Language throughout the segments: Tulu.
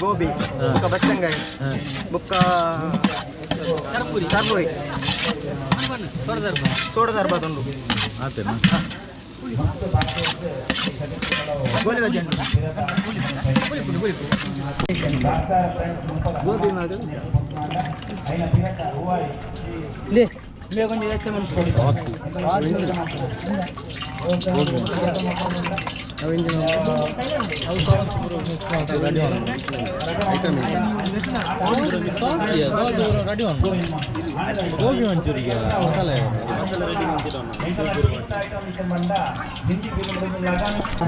ಗೋಬಿ ಬೊಕ್ಕ ಬಚ್ಚಂಗಾಯಿ ಬೊಕ್ಕ ಸರ್ಪುರಿ ಸೋಡ ಸರ್ಬತ್ ಉಂಡು. ಆತೇನಾ? ಗೋಲಿ ಬಜ್ಜಿ ಉಂಡು. ಗೋಬಿ ಮಂಚೂರಿಗೆ ಮಸಾಲೆ.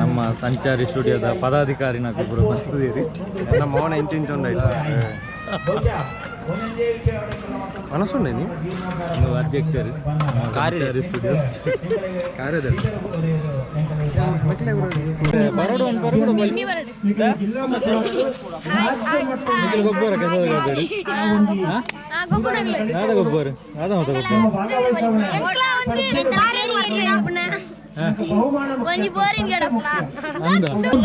ನಮ್ಮ ಸಂಚಾರಿ ಸ್ಟುಡಿಯೋದ ಪದಾಧಿಕಾರಿನ ಒಬ್ಬರು ಬರ್ತಿದ್ದೀರಿ. ನಮ್ಮ ಮೌನ ಇಂಚು ಇಂಚು ಉಂಡು. ಮನಸ್ಸುಂಡೆ ನೀ. ನೀವು ಅಧ್ಯಕ್ಷರು ಸಂಚಾರಿ ಸ್ಟುಡಿಯೋ. ಕಾರ್ಯದರ್ಶಿ. ಬರೋಡು ಒಂದು ಬರೋಡು. ಗೊಬ್ಬರ ಕೆಸದ ಗಡ್ಡಿ. ಯಾವ್ದ ಗೊಬ್ಬರ? ಯಾವ್ದ ಮತ ಗೊಬ್ಬರ?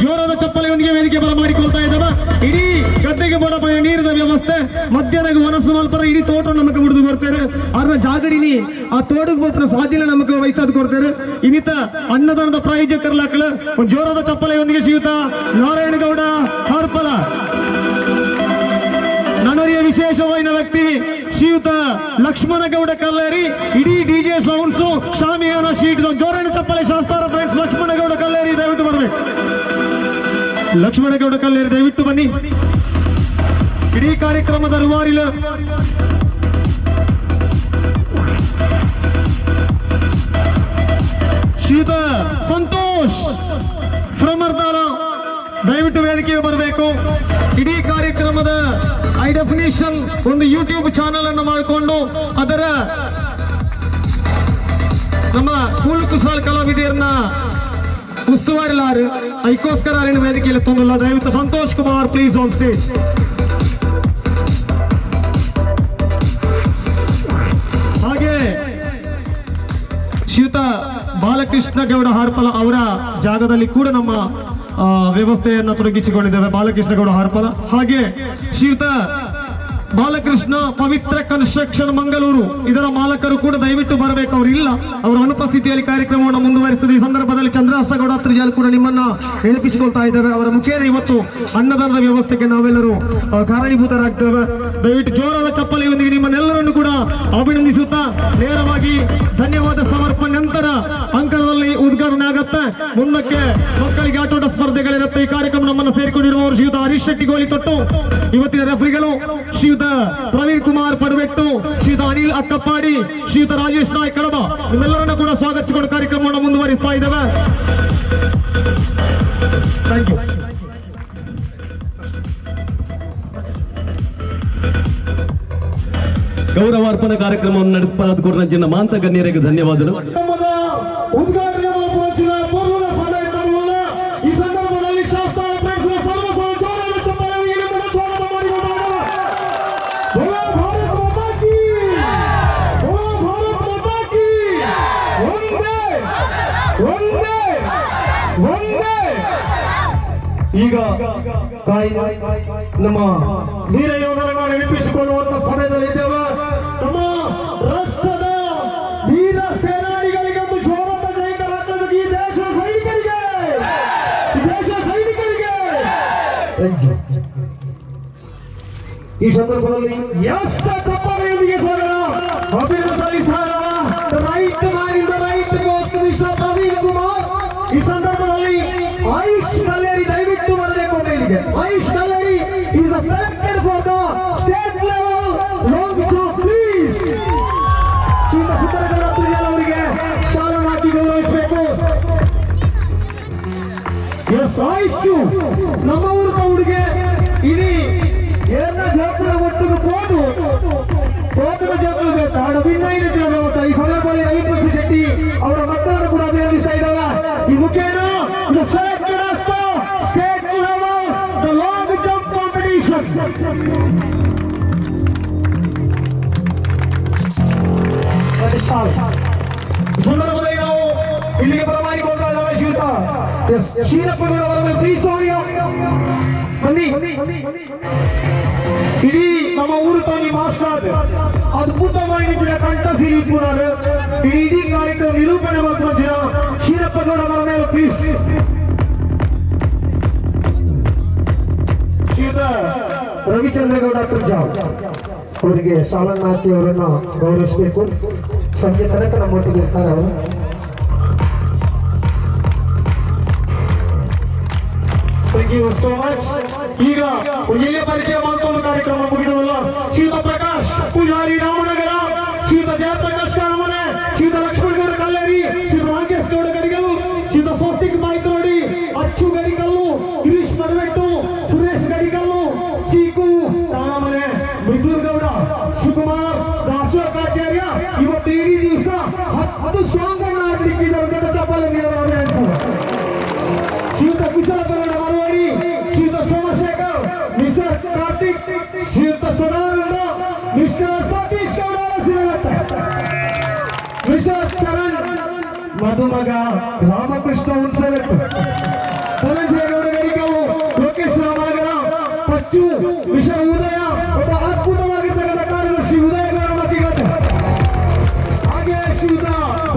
ಜೋರಾದ ಚಪ್ಪಲೆಯೊಂದಿಗೆ ವೇದಿಕೆ ಬರಮಾಡಿಕೊಳ್ತಾ ಇದ್ದಾವೆ. ಇಡೀ ಗದ್ದೆಗೆ ಬೋಡಪ ನೀರಿನ ವ್ಯವಸ್ಥೆ. ಮಧ್ಯಾಹ್ನ ಮನಸ್ಸು ಮಲ್ಪರ ಇಡೀ ತೋಟ ನಮಕ್ ಮುಡಿದು ಬರ್ತಾರೆ. ಆರ್ನ ಜಾಗಡಿನಿ ಆ ತೋಟಕ್ಕೆ ಬೋಪನ ಸ್ವಾಧೀನ ನಮಕ್ ವಯಸ್ಸಾದ ಕೊಡ್ತಾರೆ. ಇನ್ನಿತ ಅನ್ನದಾನದ ಪ್ರಾಯೋಜಕರ್ಲಾಕಲು ಒಂದು ಜೋರಾದ ಚಪ್ಪಲೆಯೊಂದಿಗೆ ಶ್ರೀಯುತ ನಾರಾಯಣಗೌಡ ಹರ್ಪಲ, ನನರಿಯ ವಿಶೇಷವಾದ ವ್ಯಕ್ತಿ ಶ್ರೀಯುತ ಲಕ್ಷ್ಮಣಗೌಡ ಕಲ್ಲೇರಿ. ಇಡೀ ಡಿಜೆ ಸೌಂಡ್ಸು ಶಾಮಿಯಾನ ಶೀಟ್ ಜೋರಾಣ ಚಪ್ಪಲೆ. ಶಾಸ್ತಾರ ಫ್ರೆಂಡ್ಸ್, ಲಕ್ಷ್ಮಣಗೌಡ ಕಲ್ಲೇರಿ ದಯವಿಟ್ಟು ಬರಬೇಕು. ಲಕ್ಷ್ಮಣಗೌಡ ಕಲ್ಲೇರಿ ದಯವಿಟ್ಟು ಬನ್ನಿ. ಇಡೀ ಕಾರ್ಯಕ್ರಮದ ರೂವಾರಿಲ ಶ್ರೀಯುತ ಸಂತೋಷ್ ಫ್ರಮರ್ದಾಲ ದಯವಿಟ್ಟು ವೇದಿಕೆಗೆ ಬರಬೇಕು. ಇಡೀ ಕಾರ್ಯಕ್ರಮದ ಹೈ ಡೆಫಿನಿಷನ್ ಒಂದು ಯೂಟ್ಯೂಬ್ ಚಾನೆಲ್ ಅನ್ನು ಮಾಡಿಕೊಂಡು ಅದರ ನಮ್ಮ ಕೂಲು ಕುಸಾಲ್ ಕಲಾವಿದರನ್ನ ಉಸ್ತುವಾರಿಲಾರು ಅದಕ್ಕೋಸ್ಕರ ಅರಿನ ವೇದಿಕೆಯಲ್ಲಿ ತೊಂದಲ್ಲ. ದಯವಿಟ್ಟು Santosh Kumar, please on stage. ಹಾಗೆ ಶ್ರೀಯುತ ಬಾಲಕೃಷ್ಣ ಗೌಡ ಹಾರ್ಪಲ ಅವರ ಜಾಗದಲ್ಲಿ ಕೂಡ ನಮ್ಮ ವ್ಯವಸ್ಥೆಯನ್ನು ತೊಡಗಿಸಿಕೊಂಡಿದ್ದೇವೆ. ಬಾಲಕೃಷ್ಣ ಗೌಡ ಹಾರ್ಪಲ ಹಾಗೆ ಶ್ರೀಯುತ ಬಾಲಕೃಷ್ಣ ಪವಿತ್ರ ಕನ್ಸ್ಟ್ರಕ್ಷನ್ ಮಂಗಳೂರು ಇದರ ಮಾಲಕರು ಕೂಡ ದಯವಿಟ್ಟು ಬರಬೇಕು. ಅವರು ಇಲ್ಲ, ಅವರ ಅನುಪಸ್ಥಿತಿಯಲ್ಲಿ ಕಾರ್ಯಕ್ರಮವನ್ನು ಮುಂದುವರಿಸುತ್ತದೆ. ಈ ಸಂದರ್ಭದಲ್ಲಿ ಚಂದ್ರಹಾಸಗೌಡ ತ್ರಿಜಾಲ್ ಕೂಡ ನಿಮ್ಮನ್ನ ನೆನಪಿಸಿಕೊಳ್ತಾ ಇದ್ದೇವೆ. ಅವರ ಮುಖೇನ ಇವತ್ತು ಅನ್ನದಾನದ ವ್ಯವಸ್ಥೆಗೆ ನಾವೆಲ್ಲರೂ ಕಾರಣೀಭೂತರಾಗ್ತೇವೆ. ದಯವಿಟ್ಟು ಜೋರಾದ ಚಪ್ಪಲಿಯೊಂದಿಗೆ ನಿಮ್ಮನ್ನೆಲ್ಲರನ್ನು ಕೂಡ ಅಭಿನಂದಿಸುತ್ತಾ ನೇರವಾಗಿ ಧನ್ಯವಾದ ಸಮರ್ಪಣೆ ನಂತರ ಅಂಕಣದಲ್ಲಿ ಉದ್ಘಾಟನೆ ಆಗತ್ತೆ. ಮುಂದಕ್ಕೆ ಮಕ್ಕಳಿಗೆ ಆಟೋಟ ಸ್ಪರ್ಧೆಗಳಿರುತ್ತೆ. ಈ ಕಾರ್ಯಕ್ರಮ ನಮ್ಮನ್ನು ಸೇರಿಕೊಂಡಿರುವವರು ಶ್ರೀಯುತ ಹರೀಶ್ ಶೆಟ್ಟಿ ಗೋಲಿ ತೊಟ್ಟು, ಇವತ್ತಿನ ರೆಫ್ರಿಗಳು ಶ್ರೀಯುತ ಪ್ರವೀಣ್ ಕುಮಾರ್ ಪಡವೆಟ್ಟು, ಶ್ರೀಯುತ ಅನಿಲ್ ಅಕ್ಕಪ್ಪಾಡಿ, ಶ್ರೀಯುತ ರಾಜೇಶ್ ನಾಯ್ಕ್ ಕಡಬ, ನಿಮ್ಮೆಲ್ಲರನ್ನು ಕೂಡ ಸ್ವಾಗತಿಸಿಕೊಂಡು ಕಾರ್ಯಕ್ರಮವನ್ನು ಮುಂದುವರಿಸ್ತಾ ಇದ್ದೇವೆ. Thank you. ಗೌರವಾರ್ಪಣಾ ಕಾರ್ಯಕ್ರಮವನ್ನು ನಡೆಪಾದ ಕೊರನಂಚಿನ ಮಾಂತ ಗಣ್ಯರಿಗೆ ಧನ್ಯವಾದಗಳು. ಉದ್ಘಾಟನೆ ಪೂರ್ವದ ಸಮಯ ಈ ಸಂದರ್ಭದಲ್ಲಿ ಶಾಸ್ತ್ರ ಸರ್ವ ಜೋರಾದ ಚಪ್ಪಾಳೆಯೊಂದಿಗೆ ನಿಮ್ಮನ್ನು ಸ್ವಾಗತ ಮಾಡಿಕೊಳ್ಳೋಣ. बोलो भारत माता की, बोलो भारत माता की! ಒಂದೇ ಒಂದೇ ಒಂದೇ. ಈಗ ಕಾಯಿ ನಮ್ಮ ವೀರ ಯೋಧರನ್ನು ನೆನಪಿಸಿಕೊಳ್ಳುವಂತ ಸಮಯದಲ್ಲಿ ಇದ್ದೇವೆ. ನಮ್ಮ ರಾಷ್ಟ್ರದ ವೀರ ಸೇನಾನಿಗಳಿಗೆ ಒಂದು ಜೋರಾದ ಜಯಕಾರ ಹಾಕಬೇಕು. ಈ ದೇಶದ ಸೈನಿಕರಿಗೆ, ಈ ದೇಶದ ಸೈನಿಕರಿಗೆ. Thank you. ಈ ಸಂದರ್ಭದಲ್ಲಿ ಎಸ್ ಚಪ್ಪಾಳೆಯೊಂದಿಗೆ ಸ್ವಾಗತ ಅಭಿನಂದನೆ. Right man in the right post mister Praveen Kumar. ಈ ಸಂದರ್ಭದಲ್ಲಿ ಆಯುಷ್ ಕಲ್ಲೇರಿ ದಯವಿಟ್ಟು ಬರಬೇಕು ಅಂತ ಇಲ್ಲಿಗೆ. ಆಯುಷ್ ಕಲ್ಲೇರಿ is selected for the state level long jump, please. ಶ್ರೀಯುತ ಸಿದ್ದರಗೌಡ ತುರಿಯಾಲ್ ಅವರಿಗೆ ಶಾಲನ್ನು ಹಾಕಿ ಗೌರವಿಸಬೇಕು. ಎಸ್, ಆಯುಷ್ ನಮ್ಮ ಊರಿನ ಹುಡುಗೆ. ಇಡೀ ಏನ ಜಾತ್ರೆ ಒಟ್ಟಿಗೆ ಹೋದು ಹೋದರ ಜಾತ್ರೆ ಬೇಕು ಭಿನ್ನ ಈ ಸಂದರ್ಭದಲ್ಲಿ ರವೀಂದ್ರ ಶೆಟ್ಟಿ ಅವರ ಮಕ್ಕಳನ್ನು ಕೂಡ ಅಭಿನಂದಿಸ್ತಾ ಇದ್ದಾವೆ. ಈ ಮುಖೇನ state level the long jump competition. ಸಂದರ್ಭದಲ್ಲಿ ನಾವು ಇಲ್ಲಿಗೆ ಬರಮಾಡಿಕೊಳ್ತಾ ಇದ್ದಾವೆ. ಶ್ರೀಯುತ ಎಸ್ ಶೀನಪ್ಪಗೌಡ ಅವರ, ಪ್ಲೀಸ್. ಬನ್ನಿ. ಇಡೀ ನಮ್ಮ ಊರು ತಾನಿ ಮಾಸ್ಟರ್ ಅದ್ಭುತವಾಗಿ ಕಂಠ ಸಿರಿ ಕೂಡ ಇಡೀ ಕಾರ್ಯಕ್ರಮ ನಿರೂಪಣೆ ಮಾತ್ರ ಜನ ಶೀರಪ್ಪ ಗೌಡ ಅವರ ಮೇಲೆ ಪ್ಲೀಸ್. ಶ್ರೀಯುತ ರವಿಚಂದ್ರಗೌಡ ಪೂಜಾ ಅವರಿಗೆ ಶಾಲನ್ನು ಹಾಕಿ ಅವರನ್ನು ಗೌರವಿಸಬೇಕು. ಸಂಜೆ ತನಕ ನಮ್ಮೊಟ್ಟಿಗೆ ಇರ್ತಾರೆ ಅವರು. Thank you so much. ಈಗ ಎಲ್ಲಿಯ ಪರಿಚಯ ಮಾಡಿಕೊಂಡು ಕಾರ್ಯಕ್ರಮ ಮುಗಿದುವಲ್ಲ. ಶ್ರೀಯುತ ಪ್ರಕಾಶ್ ಪೂಜಾರಿ ರಾಮನಗರ, ಶ್ರೀಯುತ ಜಯಪ್ರಕಾಶ್ ಕಾರಮನೆ, ಶ್ರೀಯುತ ಲಕ್ಷ್ಮಣಗೌಡ ಕಲ್ಲೇರಿ, ಶ್ರೀಯುತ ರಾಕೇಶ್ ಗೌಡ ಗರಿಗಲ್ಲು, ಶ್ರೀಯುತ ಸ್ವಸ್ತಿಕ್ ಮಾಯ್ತರೋಡಿ, ಅಚ್ಚು ಗರಿಗಲ್ಲು, ಗಿರೀಶ್ ಮಡವೆಟ್ಟು, ಸುರೇಶ್ ಗರಿಗಲ್ಲು, ಚೀಕು ತಾರಾಮನೆ, ಮಿಥುನ್ ಗೌಡ, ಸುಕುಮಾರ್, ಅಶೋಕಾಚಾರ್ಯ. ಇವತ್ತು ಇಡೀ ದಿವಸ 10 ಸಾಂಗ್ ಅನ್ನು ಹಾಕ್ಲಿಕ್ಕಿದ್ದಾರೆ. ದೊಡ್ಡ ಚಪ್ಪಾಳೆ ನೀಡೋರು. ಶ್ರೀಯುತ ಕುಶಲಗೌಡ ಮರವಾಡಿ, ಶ್ರೀಯುತ ಸೋಮಶೇಖರ್, ಮಿಸ್ಟರ್ ಕಾರ್ತಿಕ್, ಶ್ರೀಯುತ ಸದಾನಂದ, ಮಿಸ್ಟರ್ ಸತೀಶ್ ಗೌಡ ಸಿರಗತ್ತೆ, ಮಿಸ್ಟರ್ ಚರಣ್ ಮಧುಮಗ ರಾಮಕೃಷ್ಣ ಹುಣಸೆಗಟ್ಟು, ಧನಂಜಯಗೌಡ ಗರಿಕಾವು, ಲೋಕೇಶ್ ರಾಮನಗರ, ಪಚ್ಚು, ಮಿಸ್ಟರ್ ಉದಯ, ಒಬ್ಬ ಅದ್ಭುತವಾಗಿರ್ತಕ್ಕಂಥ ಕಾರ್ಯದರ್ಶಿ ಉದಯಗೌಡ ಮತಿಗಟ್ಟೆ, ಹಾಗೆ ಶ್ರೀಯುತ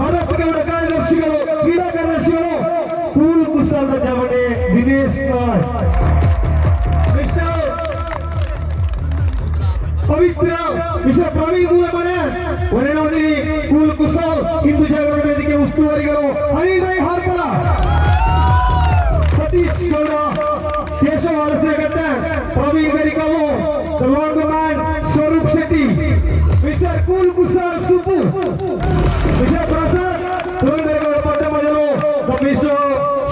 ಭರತ್ ಗೌಡ ಕಾರ್ಯದರ್ಶಿಗಳು, ಕ್ರೀಡಾ ಕಾರ್ಯದರ್ಶಿಗಳು, cool ಕುಶಾಲದ ಜವಣೆ Dinesh Naik, mister Pavitra, mister Praveen Mulemane, ಒರೆನೋಡಿ cool Kushal Hindu Jagarana Vedike ಉಸ್ತುವಾರಿಗಳು Anil Rai ಹಾರ್ಪಲ, Satish Gowda Keshava ಅಲಸೆಗಟ್ಟೆ, Praveen Garikavu, the long man Swaroop Shetty, mister cool Kushal Subbu, mister Prasad Purandaregowda Pattamajalu, the mister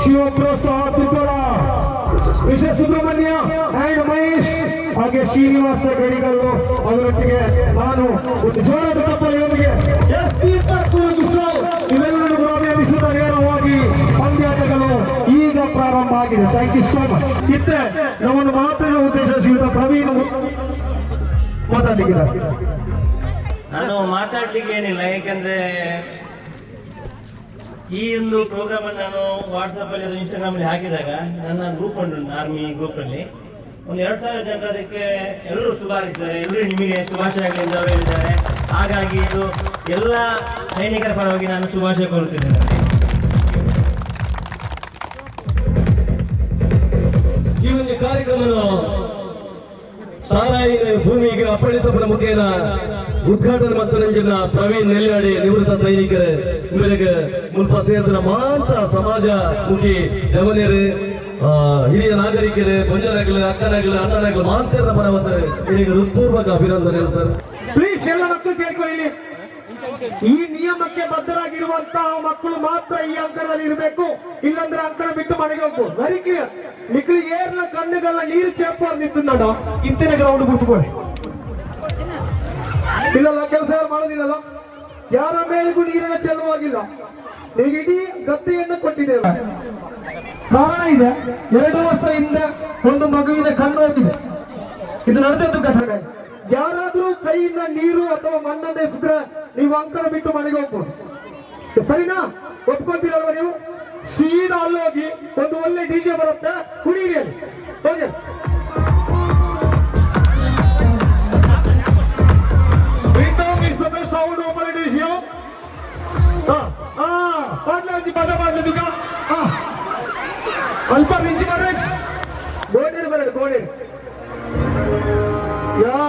Shivaprasad Tukkala, mister Subrahmanya and Mahesh, ಹಾಗೆ ಶ್ರೀನಿವಾಸ ಗಡಿಗಲ್ಲು ಅವರೊಟ್ಟಿಗೆ ನಾನು ಒಂದು ಜೋರಾದ ತಪ್ಪಲೆಯೊಂದಿಗೆ ಎಸ್ ಕುಶಾಲ್ ಇವೆಲ್ಲರೂ ಕೂಡ ಅಭಿನಂದಿಸುತ್ತಾ ನೇರವಾಗಿ ಪಂದ್ಯಾಟಗಳು ಈಗ ಪ್ರಾರಂಭ ಆಗಿದೆ. Thank you so much. ಇತ್ತೆ ನಮ್ಮನ್ನು ಮಾತಿನ ಉದ್ದೇಶ ಶ್ರೀಯುತ ಪ್ರವೀಣ್ ಮಾತಾಡಲಿಕ್ಕಿದ್ದಾರೆ. ನಾನು ಮಾತಾಡ್ಲಿಕ್ಕೆ ಏನಿಲ್ಲ, ಯಾಕಂದ್ರೆ ಈ ಒಂದು ಪ್ರೋಗ್ರಾಮ್ ಅನ್ನು ನಾನು ವಾಟ್ಸಪ್ ಅಲ್ಲಿ ಇನ್ಸ್ಟಾಗ್ರಾಮ್ ಅಲ್ಲಿ ಹಾಕಿದಾಗ ನನ್ನ ಗ್ರೂಪ್ ಉಂಟು, ಆರ್ಮಿ ಗ್ರೂಪ್ ಅಲ್ಲಿ ಒಂದು 2000 ಜನರು ಅದಕ್ಕೆ ಎಲ್ಲರೂ ಶುಭ ಹಾರೈಸಿದ್ದಾರೆ. ಎಲ್ಲರೂ ನಿಮಗೆ ಶುಭಾಶಯಗಳು ಎಂದು ಅವರು ಹೇಳಿದ್ದಾರೆ. ಹಾಗಾಗಿ ಇದು ಎಲ್ಲ ಸೈನಿಕರ ಪರವಾಗಿ ನಾನು ಶುಭಾಶಯ ಕೋರುತ್ತಿದ್ದೇನೆ. ಈ ಒಂದು ಕಾರ್ಯಕ್ರಮವನ್ನು ಸಾರಾಯಿನ ಭೂಮಿಗೆ ಅಪ್ಪಳಿಸಪನ ಮುಖೇನ ಉದ್ಘಾಟನೆ ಮತ್ತು ನಂಜಿನ ಪ್ರವೀಣ್ ನೆಲ್ಯಾಡಿ ನಿವೃತ್ತ ಸೈನಿಕರು ಇವರಿಗೆ ಮುಲ್ಪ ಸೇರಿದ ಮಾಂತ ಸಮಾಜ ಮುಖಿ ಜವನಿಯರು, ಹಿರಿಯ ನಾಗರಿಕರು, ಪೊಂಜನಾಗಲಿ, ಅಕ್ಕನಾಗಲಿ, ಅಣ್ಣನಾಗಲಿ ಮಾಂತರ ಮನವತ್ತು ಇವರಿಗೆ ಹೃತ್ಪೂರ್ವಕ ಅಭಿನಂದನೆ ಸರ್. ಪ್ಲೀಸ್ ಎಲ್ಲ ಮಕ್ಕಳು ಕೇಳ್ಕೊಳ್ಳಿ, ಈ ನಿಯಮಕ್ಕೆ ಬದ್ಧರಾಗಿರುವಂತಹ ಮಕ್ಕಳು ಮಾತ್ರ ಈ ಅಂಕಣದಲ್ಲಿ ಇರಬೇಕು, ಇಲ್ಲಾಂದ್ರೆ ಅಂಕಣ ಬಿಟ್ಟು ಮನೆಗೆ ಹೋಗ್ಬೋದು. Very clear. ನಿಕ್ಲು ಏರ್ನ ಕಣ್ಣುಗಳ ನೀರು ಚೇಪು ನಿಂತು ಇಂತಿನ ಗ್ರೌಂಡ್ ಬಿಟ್ಟುಕೊಳ್ಳಿ. ಇಲ್ಲಲ್ಲ, ಕೆಲಸ ಯಾರು ಮಾಡೋದಿಲ್ಲಲ್ಲ, ಯಾರ ಮೇಲೆಗೂ ನೀರನ್ನು ಚೆಲ್ಲುವಾಗಿಲ್ಲ. ನಿಮಗೆ ಇಡೀ ಗದ್ದೆಯನ್ನು ಕೊಟ್ಟಿದ್ದೇವೆ. ಕಾರಣ ಇದೆ, 2 ವರ್ಷ ಹಿಂದೆ ಒಂದು ಮಗುವಿನ ಕಣ್ಣು ಹೋಗಿದೆ. ಇದು ನಡೆದದ್ದು ಘಟನೆ. ಯಾರಾದ್ರೂ ಕೈಯಿಂದ ನೀರು ಅಥವಾ ಮಣ್ಣನ್ನು ಎಸೆದ್ರೆ ನೀವು ಅಂಕಣ ಬಿಟ್ಟು ಮನೆಗೆ ಹೋಗ್ಬೋದು. ಸರಿನಾ? ಒಪ್ಕೊಂತೀರಲ್ವ ನೀವು? ಸೀದಾ ಅಲ್ಲೋಗಿ ಒಂದು ಒಳ್ಳೆ ಡಿಜೆ ಬರುತ್ತೆ, ಕುಣೀರಿ ಅಲ್ಲಿ ಹೋಗಿ. ಸೌಂಡ್ ಓಪನ್ ಡಿಜಿಯೋ ಅಲ್ಪ ರಿಂಚಿ ಬರ್ಬೇಕು, ಗೋಡೇರು ಬರಡು ಗೋಡೇರು. ಯಾ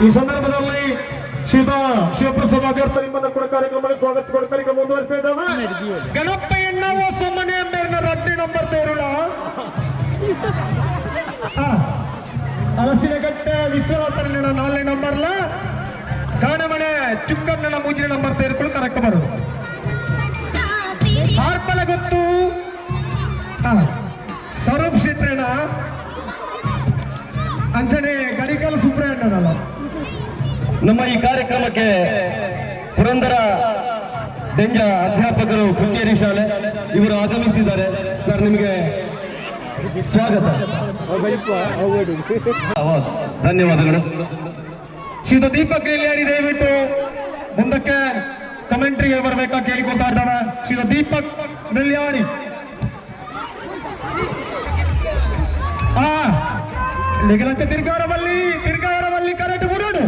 ಈ ಸಂದರ್ಭದಲ್ಲಿ ಶ್ರೀತ ಶಿವಪ್ರಸಾದ್ ಅಭ್ಯರ್ಥಿ ನಿಮ್ಮನ್ನು ಕೂಡ ಕಾರ್ಯಕ್ರಮಕ್ಕೆ ಸ್ವಾಗತಿಸಿಕೊಂಡು ಕಾರ್ಯಕ್ರಮ ಮುಂದುವರಿಸ್ತಾ ಇದ್ದೇವೆ. ಗಣಪಯ್ಯಣ್ಣ ಸುಮ್ಮನೆ ಮೇಲಿನ ರಡ್ಡಿ ನಂಬರ್ ತೇರುಳ ಅರಸಿನಗಟ್ಟೆ ವಿಶ್ವನಾಥನ 4ನೇ ನಂಬರ್ಲ ಕಾಣಮನೆ ಚುಕ್ಕಣ್ಣ 3ನೇ ನಂಬರ್ ತೇರುಗಳು ಕರೆಕ್ಟ್ ಬರುದು. ಹಾರ್ಪಲ ಗೊತ್ತು ಸ್ವರೂಪ್ ಶೆಟ್ರಣ್ಣ ಅಂಚನೆ ಗಡಿಕಲ್ ಸುಬ್ರಹ್ಮಣ್ಯನಲ್ಲ. ನಮ್ಮ ಈ ಕಾರ್ಯಕ್ರಮಕ್ಕೆ ಪುರಂದರ ಡೆಂಜ ಅಧ್ಯಾಪಕರು ಪುಚ್ಚೇರಿ ಶಾಲೆ ಇವರು ಆಗಮಿಸಿದ್ದಾರೆ. ಸರ್, ನಿಮಗೆ ಸ್ವಾಗತ. ಧನ್ಯವಾದಗಳು. ಶ್ರೀಯುತ ದೀಪಕ್ ನೆಲ್ಯಾಡಿ ದಯವಿಟ್ಟು ಮುಂದಕ್ಕೆ ಕಮೆಂಟ್ರಿಗೆ ಬರಬೇಕಾಗಿ ಕೇಳಿಕೊಳ್ತಾ ಇದ್ದಾರೆ. ಶ್ರೀಯುತ ದೀಪಕ್ ನೆಲ್ಯಾಡಿ. ನಿಗಲಂತೆ ತಿರ್ಗಾರವಲ್ಲಿ ತಿರ್ಗಾರವಲ್ಲಿ ಕರೆಕ್ಟ್ ಬಿಡೋಡು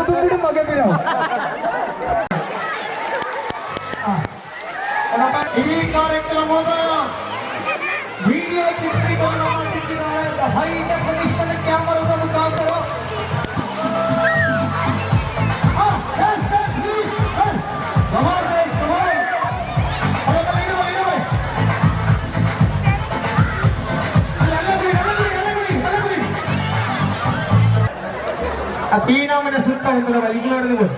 ದುಡ್ಡು ಮಗ. ಈ ಕಾರ್ಯಕ್ರಮದ ವಿಡಿಯೋ ಚಿತ್ರೀಕರಣ ಮಾಡುತ್ತಿದ್ದಾರೆ ಹೈ ಡೆಫಿನಿಷನ್ ಕ್ಯಾಮರಾದ ಮುಖಾಂತರ. Come on, guys, come on. ಇಡುವ, ಇಡುವ. ಅಲ್ಲ, ಅಲ್ಲ ಬಿಡಿ, ಅಲ್ಲ ಬಿಡಿ, ಅಲ್ಲ ಬಿಡಿ, ಅಲ್ಲ ಬಿಡಿ. ಆ ತೀನಾಮನೆ ಸುತ್ತ ಒಂದು ಈಗಲೂ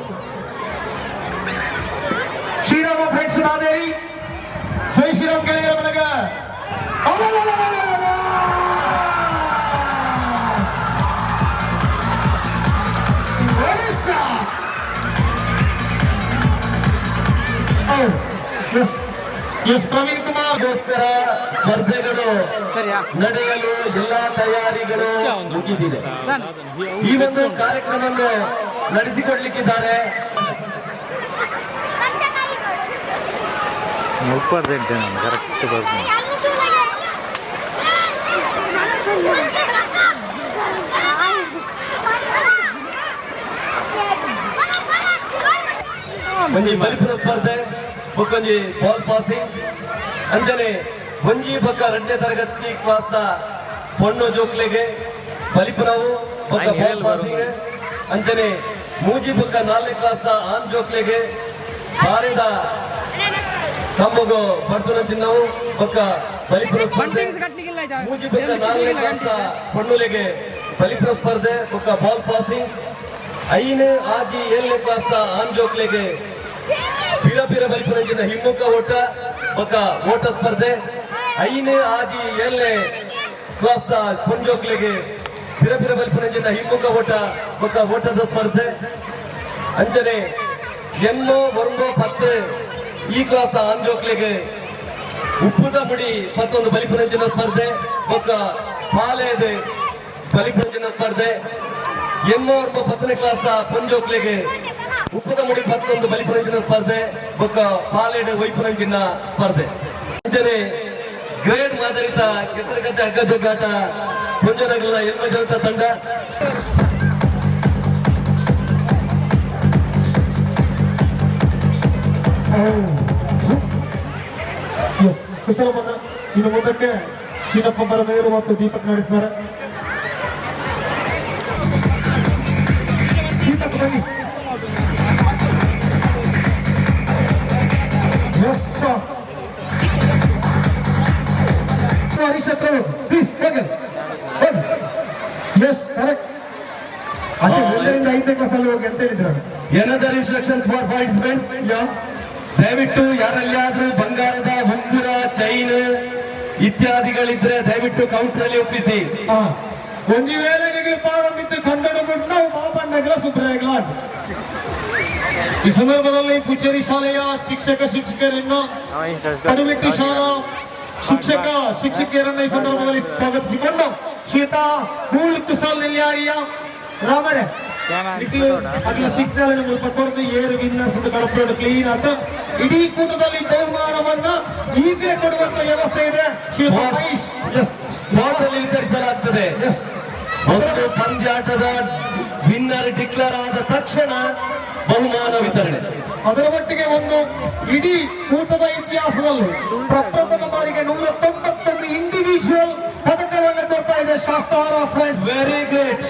ಶ್ರೀರಾಮ ಫ್ರೆಂಡ್ಸ್ ಮಾದೇರಿ. ಜೈ ಶ್ರೀರಾಮ್ ಗೆಳೆಯರ ಮನಗ. ಎಸ್ ಪ್ರವೀಣ್ ಕುಮಾರ್. ಗೋಸ್ಕರ ಸ್ಪರ್ಧೆಗಳು ನಡೆಯಲು ಎಲ್ಲಾ ತಯಾರಿಗಳು ಮುಗಿದಿದೆ. ಈ ಒಂದು ಕಾರ್ಯಕ್ರಮವನ್ನು ನಡೆಸಿಕೊಡ್ಲಿಕ್ಕಿದ್ದಾರೆ. ಮುಪ್ಪರ್ದೆಂಟೆ ನಾನು ಕರೆಕ್ಟ್ ಬರ್ತೀನಿ. ಒಂಜಿ ಬಲಿಪುರ ಸ್ಪರ್ಧೆ, ಬೊಕ್ಕೊಂಜಿ ಬಾಲ್ ಪಾಸಿಂಗ್. ಅಂಚನೆ ಒಂಜಿ ಬೊಕ್ಕ 2ನೇ ತರಗತಿ ಕ್ಲಾಸ್ ನ ಪೊಣ್ಣು ಜೋಕ್ಲೆಗೆ ಬಲಿಪುರವು ಬೊಕ್ಕ ಬಾಲ್ ಪಾಸಿಂಗ್. ಅಂಚನೆ ಮೂಜಿ ಬೊಕ್ಕ 4ನೇ ಕ್ಲಾಸ್ ನ ಆನ್ ಜೋಕ್ಲೆಗೆ ಬಾರಿದ ಕಂಬಗು ಬರ್ತುನ ಚಿನ್ನವು ಬೊಕ್ಕ ಬಲಿಪುರ ಸ್ಪರ್ಧೆ. ಮೂಜಿ ಬೊಕ್ಕ 4ನೇ ಕ್ಲಾಸ್ ನ ಪೊಣ್ಣುಲೆಗೆ ಬಲಿಪುರ ಸ್ಪರ್ಧೆ ಬೊಕ್ಕ ಬಾಲ್ ಪಾಸಿಂಗ್. 5, 6, 7ನೇ ಕ್ಲಾಸ್ ನ ಆನ್ ಜೋಕ್ಲೆಗೆ ಪಿರ ಪಿರ ಬಲಿಪುರಂಜಿನ ಹಿಮ್ಮುಖ ಓಟ ಬೊಕ್ಕ ಓಟ ಸ್ಪರ್ಧೆ. 5, 6, 7ನೇ ಕ್ಲಾಸ್ ನ ಪೊಂಜೋಕ್ಲೆಗೆ ಪಿರ ಪಿರ ಬಲಿಪುರಂಜಿನ ಹಿಮ್ಮುಖ ಓಟ ಬೊಕ್ಕ ಓಟದ ಸ್ಪರ್ಧೆ. ಅಂಚನೆ 8, 9, 10 ಈ ಕ್ಲಾಸ್ ನ ಆಂಜೋಕ್ಲೆಗೆ ಉಪ್ಪುದ ಮುಡಿ ಮತ್ತೊಂದು ಬಲಿಪುರಂಜಿನ ಸ್ಪರ್ಧೆ ಬೊಕ್ಕ ಪಾಲೇದೆ ಬಲಿಪುರಂಜಿನ ಸ್ಪರ್ಧೆ. 8, 9, 10ನೇ ಕ್ಲಾಸ್ ನ ಪೊಂಜೋಕ್ಲೆಗೆ ಉಪ್ಪುದ ಮುಡಿ ಮತ್ತೊಂದು ಬಲಿಪುರಂಜಿನ ಸ್ಪರ್ಧೆ ಬೊಕ್ಕ ಪಾಲೇಡು ವೈಪುರಂಜಿನ ಸ್ಪರ್ಧೆ. ಅಂಚನೆ ಗ್ರೇಡ್ ಮಾದರಿತ ಕೆಸರುಗದ್ದೆ ಹಗ್ಗ ಜಗ್ಗಾಟ ಪೊಂಜನಗಲ 8 ಜನತ ತಂಡ. ಎಸ್ ಕುಶಲಮನ್ನ ಇನ್ನು ಮುಂದಕ್ಕೆ ಚೀನಪ್ಪ ಬರಮೇರು ಮತ್ತು ದೀಪಕ್ ನಡೆಸ್ತಾರೆ. ದೀಪಕ್ ಬನ್ನಿ. ಎಸ್ ಹರೀಶ್ ಹತ್ರ ಪ್ಲೀಸ್ ಹೋಗಿ ಹೋಗಿ. ಎಸ್ ಕರೆಕ್ಟ್, ಅದೇ 1ರಿಂದ 5ನೇ ಕ್ಲಾಸ್ ಅಲ್ಲಿ ಹೋಗಿ ಅಂತ ಹೇಳಿದ್ರು. Another instructions for participants. ದಯವಿಟ್ಟು ಯಾರಲ್ಲಿಯಾದ್ರೂ ಬಂಗಾರದ ಉಂಗುರ, ಚೈನ್ ಇತ್ಯಾದಿಗಳಿದ್ರೆ ದಯವಿಟ್ಟು ಕೌಂಟರ್ ಅಲ್ಲಿ ಒಪ್ಪಿಸಿ. ಒಂಜಿ ವೇಳೆ ಪಾಡೊಂದಿತ್ತು ಕಂಡಡು ಬಿಟ್ಟು ನಾವು ಮಾಪಣ್ಣಗಳ ಸುಬ್ರಾಯಗಳ. ಈ ಸಂದರ್ಭದಲ್ಲಿ ಪುಚೇರಿ ಶಾಲೆಯ ಶಿಕ್ಷಕ ಶಿಕ್ಷಕರನ್ನು, ಕಡುಮೆಟ್ಟಿ ಶಾಲಾ ಶಿಕ್ಷಕ ಶಿಕ್ಷಕಿಯರನ್ನ ಈ ಸಂದರ್ಭದಲ್ಲಿ ಸ್ವಾಗತಿಸಿಕೊಂಡು ಶ್ರೀತಾ ಹೂಳು ಕುಶಾಲ್ ನೆಲ್ಯಾಡಿಯ ರಾಮರೇ ನಿಖಿಲು ಅಗಲ ಸಿಗ್ನಲ್ ಮುಲ್ಪ ಕೊರದು ಏರು ವಿನ್ಯಾಸದ ಕಡಪೋಡು ಕ್ಲೀನ್ ಆತ. ಇಡೀ ಕೂಟದಲ್ಲಿ ಬಹುಮಾನವನ್ನ ಈಗಲೇ ಕೊಡುವಂತ ವ್ಯವಸ್ಥೆ ಇದೆ. ಶ್ರೀಯುತ ಮಹೇಶ್. ಎಸ್. ಸ್ಪಾಟ್ ಅಲ್ಲಿ ವಿತರಿಸಲಾಗ್ತದೆ. ಎಸ್. ಒಂದು ಪಂದ್ಯಾಟದ ವಿನ್ನರ್ ಡಿಕ್ಲೇರ್ ಆದ ತಕ್ಷಣ ಬಹುಮಾನ ವಿತರಣೆ. ಅದರ ಮಟ್ಟಿಗೆ ಒಂದು ಇಡೀ ಕೂಟದ ಇತಿಹಾಸದಲ್ಲಿ ಪ್ರಪ್ರಥಮ ಬಾರಿಗೆ 191 ಇಂಡಿವಿಜುವಲ್ ಪದಕವನ್ನು ಕೊಡ್ತಾ ಇದೆ ಶಾಸ್ತಾರ ಫ್ರೆಂಡ್ಸ್. Very great.